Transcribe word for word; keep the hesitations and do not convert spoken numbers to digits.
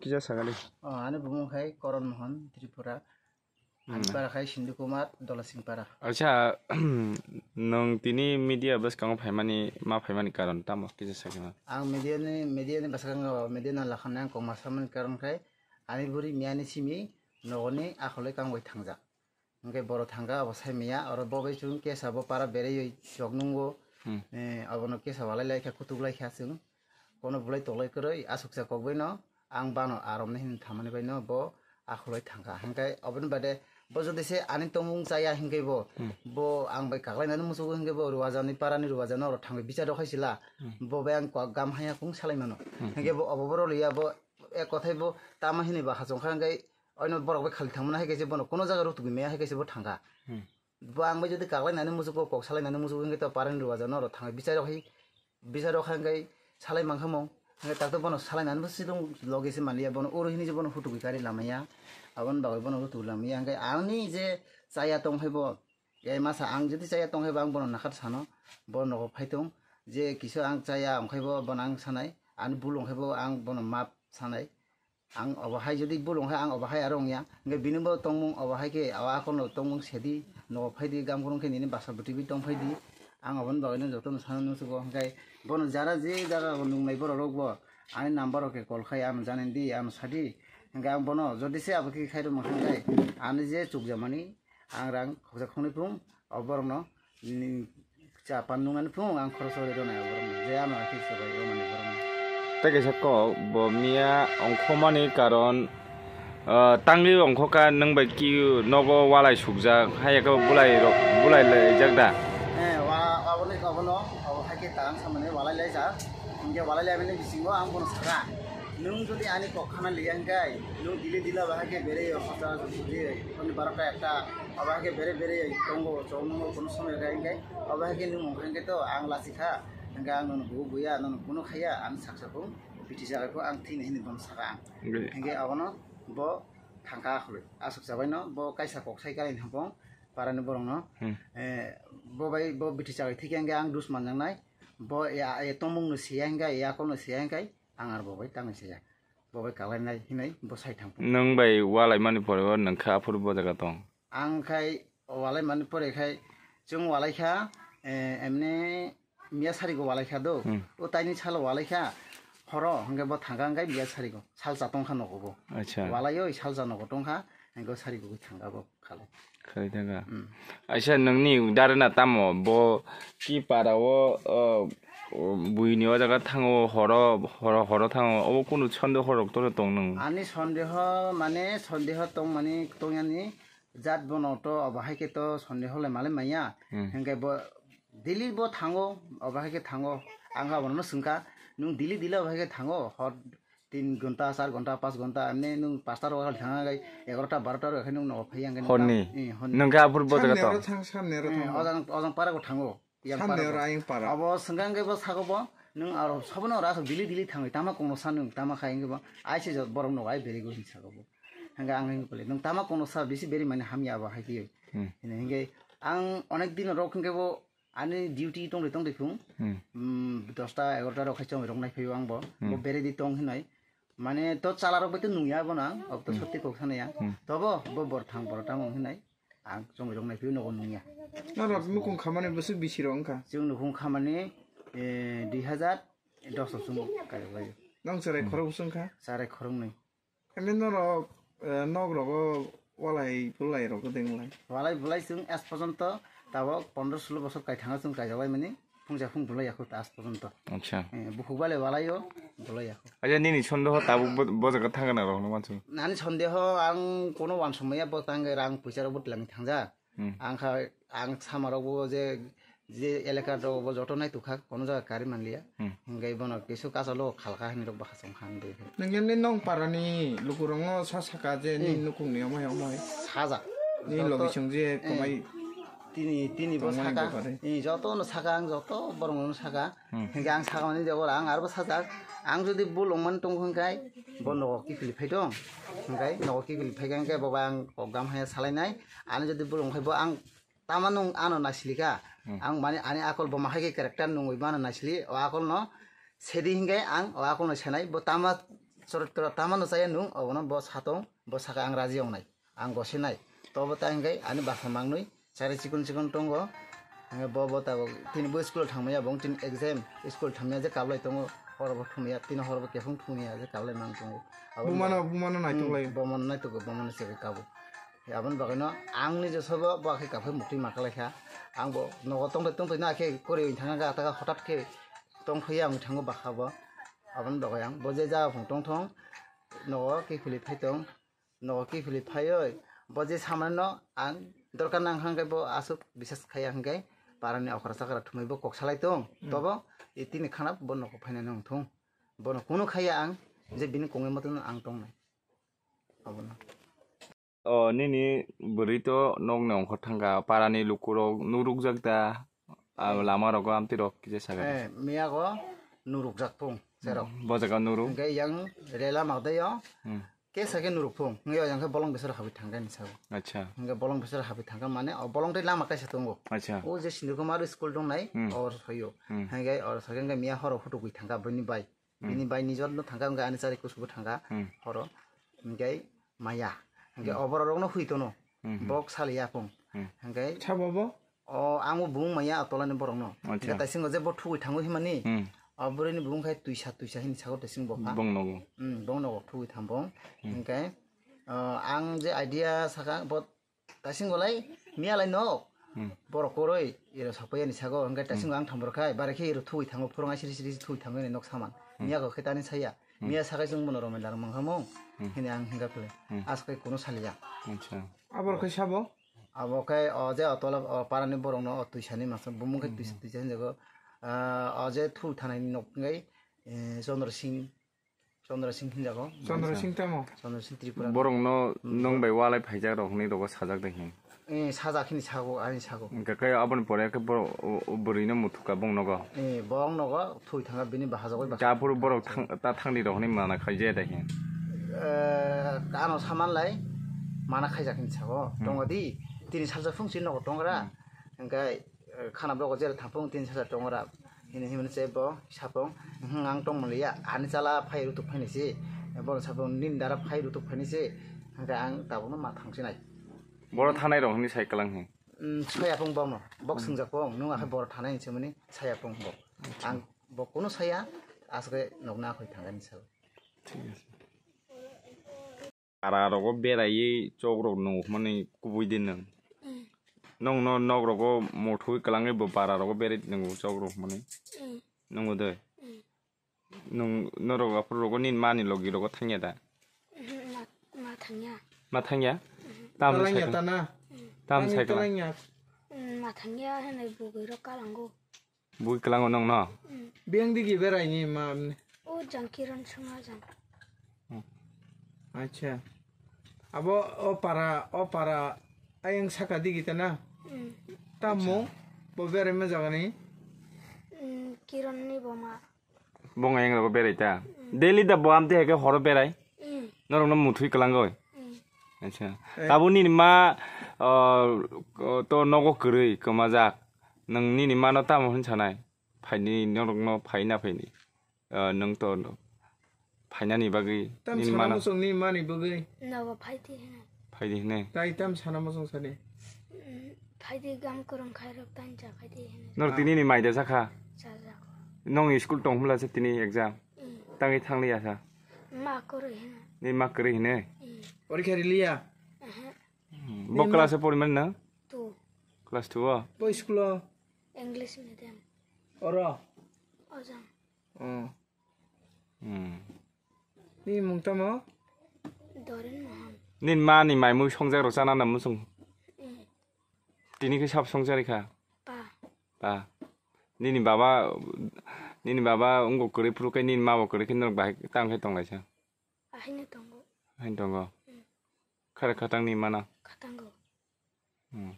Kisa sakali. Oh, ani bumung khai Koron Mohan Tripura. Ani para khai Sindhu Kumar Dolasingpara. Acha, nwng tini media bwskango phaimani, ma phaimani karon tamo kisa sakima? Ang media ni, media ni bwskango, media no lakhana ang kok ma samani karon khai ani buri miyani simi nogoni akhole kang bai thangjak. Hwnkhe boro thangkha abo sai maya, oro bo bai chwng kesa bo para beraiwi chok nungo. Hmm. Eh, abono kesa walai lai kha, kutuk lai kha chwng. Kono bulai toklai kwrwi aswksa kok bai no ang bano arom ni hin thamani bai no bo akhulai thangkha. Hwnkhe oboni bade bo jodi se ani tongmung chaya hwnkhe bo, hmm, bo ang bai kaklainani muchugo hwnkhe bo Ruwajani parani Ruwajani oro thangwi bichar rok hai sila. Hmm. Bo bai ang kok gam haya kung salai mano. Hmm. Hwnkhe bo obo borok liya bo ek kothai bo tamo hinwi ba hachong kha hwnkhe oino borok bai khali thangmano hai kaisa bono kuno jaga rutugwi maya hai kaisa bo thangkha. Hmm. Bo ang bai jodi kaklainani muchugo kok salainani muchugo hwnkhe to parani Ruwajani oro thangwi bichar rok hai bichar rok hai hwnkhe salai mankha mung. Hwnkhe tak to bono salainani bo sidung loge se manliya bono oro hini je bono hutugwi kari lamaya. Aboni bagwi bono hutugwi lamaya hwnkhe ani je chaya tong hai bo, ei masa ang jodi chaya tong hai bo ang bono nakhar sano bo nogo phaitung je kisa ang chaya ongkhai bo bono ang sanai ani bul ongkhai bo ang bono map sanai. Ang obo hai jodi bul ongkha ang obo hai aro ongya. Hwnkhe bini bo tongmung obo hai khe o akhorno tongmung sedi nogo phaidi gamkhorong khe nini basa bwtwi tong phaidi. Ang oboni bagwi no jotono sana nusugo hwnkhe bono jara je jaga o nungnai borok rok bo ani number o khe call khai ano janani di ano sadi. Hwnkhe ang bono jodi se abo khe khai rwmang kha hwnkhe ani je chukjamani ang rang khoksa khoknwi phung o borokno ni cha pan nung ani phung ang khoroksa bai rwnai borokno je ano akhe se bai rwnani borokno. Tei kaisa kok bo miya ongkhomani karon, ah, tangwi ongkhoka nwng bai ki nogo walai sukjak haiya khe bulai rok bulai laijak da? Eh, wa aboni abono abo hai khe ta ang samani walai laijak hwnkhe walai laimani bisingo ang bono saka. Nwng jodi ani kok khana liya hwnkhe, nwng dili dila bahai khe berwi o hota jodi hwnwi barota ekta, abo hai khe bere bere tongo, chwng nwng kono somoi khe hwnkhe, abo hai khe nwng hwnkhe to ang lachi kha, hwnkhe ang nono bugo buya, nono kunu khaiya, ang saksa kung biti jaga kho ang thini hini bono saka ang. Hwnkhe abono bo thangka khwlwi, aswk chabaino bo kaisa kok sai kalaini hapong parani borokno, eh, bo bai bo biti chabai thikya hwnkhe ang dus manjaknai, bo ya, ya tongmungno siya hwnkhe, ya kokno siya hwnkhe, ang aro bo bai tangwi saya. Bo bai kalainai hinwi bo sai thang. Nwng bai walai mani pore o nwng kha aphuru bo jaga tong? Ang khai walai mani pore khai chwng walai kha, eh, emne miya sarigo walai kha do. Hmm. O taini salo walai kha horo hwnkhe bo thangka hwnkhe miya sarigo salsa tong kha nogo bo. Acha. Walai oi salsa nogo tong kha hwnkhe sarigo thangka bo. Khalai. Khalai thangka. Hmm. Aisa nwngni darena tamo bo ki para o, o, o, buini o jaga thango horo, horo, horo thango obo kunu sonde horok toro tong nwng? Ani sondeho mane sondeho tong mani tongyani jat bono to obo hai khe to sondeho le male maya. Hmm. Hwnkhe bo daily bo thango obo hai khe thango ang abono swngkha nwng daily daily obo hai khe thango hor tin ghonta, char ghonta, panch ghonta, emni nwng panchta rok thang khe egarota, barota rok khe nwng nogo phai yang khe horni? Eh, horni. Nwng khe aphuru bo jaga tong? Samni oro thang, samni oro thang. Eh, ojang, ojang para go thango. Yang samni para oro go. Ayang para. Abo swngkha hwnkhe bo sago bo, nwng aro sobono oro aswk dili dili thangwi tama kongno sa nwng tama khai hwnkhe bo, aise jot borok nogo ai beri go hinwi sago bo. Hwnkhe ang hwnkhe bole, nwng tama kongno sa bisi beri mani hamya abo hai khe. Hmm. Hini hwnkhe ang onek din rok hwnkhe bo, ani duty tongri tongri phung, hmm, mm, dosta egarota rok khai chongwi rok nai phaiyo ang bo. Hmm. Bo beredi tong hinai. Mane to chala rok bai to nungya bo nang, ok to, hmm, sotti kok sanaya. Hmm. Tobo bo bor thang bor tang hinai. Ang chongwi rok nai phaiyo nogo nungya. Norok nukung khamani bwswk bisi rok wngkha? Chwng nukung khamani, eh, dui hazar dos rok chwng kailaio. Nang cherai, hmm, khorok bwswk wngkha? Cherai khoroknwi. Emni norok, eh, nok rogo walai bulai rok kwdeng lai? Walai bulai chwng es porjonto tabok pondro sulo bosor kaithanga chwng kaijaklaimani, phungsa phung bulai yakho ta es porjonto. Acha. Eh, bukhuk bale walai o bulai yakho. Acha, nini sondeho tabuk bo, bo jaga thangna rok no mansu? Nani sondeho ang kono wansukmaya bo tangke rang puisa rok bo twlangwi thangjak. Hmm. Ang kha, ang sama rok bo je, je elaka rok bo joto nai tukha, kono jaga kari manliya. Hmm. Hingke bono kisu kasalo khalka hinwi rok bo hasong kha hinwi. Nang yamni nong parani lukurok no sa saka je ni, hmm, nukung ni omai omai. Sajak. Ni joto logi chwng je, eh, komai tini, tini bo tongmani saka. Bepare. Eh, joto no saka ang, joto borok no saka. Hmm. Hingke ang sakamani jabora ang arbo sajak. Ang jodi bul wngmani tongkha hingke bo nogo kiphilwi phai tong. Hingke nogo kiphilwi phai khe hingke bo bai ang kok gam haya salainai. Ani jodi bul wngkhai bo ang tama nung ano naisili kha. Hmm. Ang mani ani akol bo mahai khe character nungwi bo ano naisili. O akol no sedi hingke ang o akol no senai. Bo tama Choritra tamano chaya nung, obono bo satong, bo saka ang raji wngnai, ang gosinai. Tobo ta hingke ani bwsa mangnwi chari chikon chikon tongo. Hingke bo, bo tabok tini bo school thangmaya, bo tini exam school thangmaya je kablai tongo, hor bo thumya, tini hor bo kefung thumya je kablai mang tongo. Aboni Bumano, bagwi, bumano naitok hmm, lai. Bomano naitok, bomano se kabo. Aboni bagwino ang ni je sobo bo akhe kaphai mukti ma kalaikha. Ang bo nogo tongthai tongthai no akhe kori thangkha, taka hotat khe tongthai ang thango bakha bo. Aboni bagwi ang bo je jaga phung tongthong, nogo kiphilwi phai tong, nogo kiphilwi phaiwi bo je samani no ang dorkar nang hwnkhe bo aswk bisas khaiya hwnkhe parani okra chakra thumwi bo kok salai tong, hmm, tobo tini khana bo nogo phainani wngthung. Bono kunu khaiya ang je bini kongwi motono ang tongnai. Abono. O nini bwrwi to nokni ongkhor thangkha, parani lukurok nurukjak da, a, lama rogo amtwi rok kisa saga. Eh, miyago nurukjak pung, serok. Bo jaga nuruk. Hingke yang rela magdayo, hmm, kesa khe nuruk pung. Hingke yang khe bolong besar habwi thangkha ni sao. Acha. Hingke bolong besar habwi thangkha mane, o bolong tei lama kaisa tongo. Acha. O je Sindhu Kumar school dongnai, hmm, or soyo. Hmm. Hingke or soyo hingke miya horo photo gwi thangkha bini bai. Hmm. Bini bai nijor no thangkha, hingke ani chari kusugo thangkha, hmm, horo. Hingke maya. Hingke, hmm, oborok rokno hui tono. Hmm, hmm. Bok saliya pung. Hmm. Hingke sabo bo? O, ang bo bung maya a tolani borok no. Acha. Hingke taisingo je bo thugui thango himani. Hmm. O bwrwi ni bung khai tuisa tuisa hini sago taising bo pha. Bong nogo. Hmm, bong nogo thugui thang bong. Hmm. Hingke, o, ang je idea saka bo Taising golai, miya lai no. Hmm. Borok koroi, iro sapayani sago, hingke taising ang thamor khai, bare khe iro thugui thango, phurung ai siri siri thugui thango ni nok saman. Hmm. Miya go khe tani saya. Hmm. Miya sakai chwng bono romel dar mangkha mung. Hmm. Hini ang hingka khle. Hmm. Aswk kai kuno saliya. Acha. Abor khai sabo? Abo khai o je o tola o parani borok no o tuisani masa bumung khai tuisa tuisa hinjago. Ah, o je thu thanai ni nok ngai, eh, Chandra Singh. Chandra Singh hinjago. Chandra Singh tamo? Chandra Singh Tripura. Borok no nwng bai walai phaijak rok hinwi rogo sajak de hin. Eh, sajak hini sago, ani sago. Hingke khe aboni pore khe borok o, o bwrwi no muthukha bong nogo. Eh, bong nogo, thui thangkha bini bahajago bai. Japuru borok thang, ta thangdi rok hinwi mana khaijaya de hin. Eh, ano saman lai, mana khaijak hini sago. Hmm. Tongo di, tini salsa phung si nogo tongra. Hmm. Hingke, eh, khana borok jera thangphung tini salsa tongra. Hini himani se bo sapung, "Hm, ang tong manliya, ani chala phai rutuk phaini se." Bono sapung, "Nini dara phai rutuk phaini se." Hingke ang tabukno ma thangsinai. Boro thanai rok hinwi sai kwlang hi. Hmm, saya pung bono, bok hmm, swngjak pung, nwng akhai boro thanai hinwi swnamani saya pung bo. Acha. Ang bo kuno saya, aswk nokna akhoi thangani sao. Thik ase. Para rogo beraiwi chok rok nungmani kubui di nwng. Mm. Nwng no nok rogo muthwi kwlangwi bo para rogo berai nungo chok rok mani. Mm. Nungo de. Mm. Nwng norok aphuru rogo nini mani logi rogo thangya da? Mhm, ma, ma thangya. Ma thangya? Mhm. Tam Talangya sai tana? Mm. Tam Talangya, sai kala. Talangya. Mm, ma thangya hinwi bugwi rok kalango. Bui kwlango nongno? Mm. Biyang digi beraini ma amne? O jang Kiran swngo jang. Hmm. Acha. Abo o para, o para ayang saka digi tana? Mm. Tamo? Acha. Bo berai ma jagani? Mm, Kiran ni boma. Bong ayang rogo berai ta? Mm. Daily da bo amte hai khe horo berai? Mm. Norokno muthwi kwlangoi? Mm. Acha. Eh. Tabuk nini ma, o, o, to nogo kwrwi kwmajak. Nwng nini mano tamo hwn sanai? Phaini norokno phai na phaini? O, nwng to no-, phainani bagwi Tam nini sana mano muchung nini mani bagwi. Nogo phaidi hwnwi. Phaidi hwnwi? Tai tam sana muchung sani? Mm, phaidi gam kwrwng khairok tani cha phaidi hwnwi. Norok Ah. tini ni mai da sakha? Chajak. Nong school tong hwnla se tini exam? Mm. Tangwi thangli asa? Ma kwrwi hwnwi. Ni ma kwrwi hwnwi? Mm. Porikha riliya? Aha. Hmm. Bo Ni ma- class e pori man na? Two. Class two o? Bo school o? English medium. Oro? Ojang. Oh. Hmm. Ni mung tamo? Doren Mohan. Nin ma ni mai mui songjak rok chana na musung? Mm. Tini khe sab songjari kha? Pa. Pa. Nini baba, nini baba wngkok kwrwi phuru khe nini ma bo kwrwi khe norok bahai tang khe tong laisa? Ahaino tongo. Ahaino tongo. Mm. Khare khatang ni mana? Khatango. Hmm.